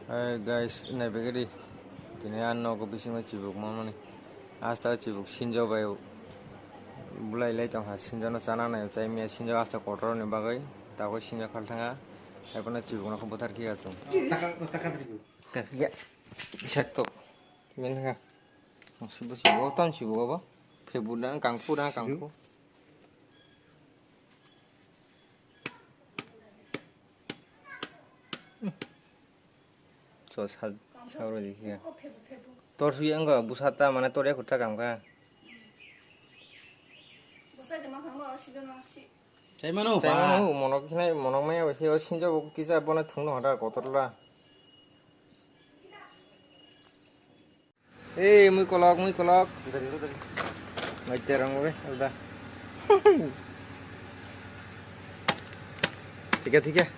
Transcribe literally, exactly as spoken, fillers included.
Hey guys, naibegedi. Tini ang nogo bisingo chibuk mamani. Asta chibuk sinjo bai bulai lai tongkha, sinjo no chana nai chai miya sinjo asta kotor ni bagwi. Tago sinjo khal thanga. Ai bono chibuk no buthar kiya chung. Taka, taka beri. Ka kiya. Isat to. Min ha. Sibu sibu, ton sibu abo. Phebu dan kangpu dan kangpu. So sa sa ro di ya. Tor su yang ga busa ta mana tor ya kuta kam ka. Sai mano. Sai mano, monok khinai, monok maya bai se o sinjo bo kisa bono thung no hada kotor la. Ei, mui kolok, mui kolok. Mai terang be, alda. Thik hai, thik hai.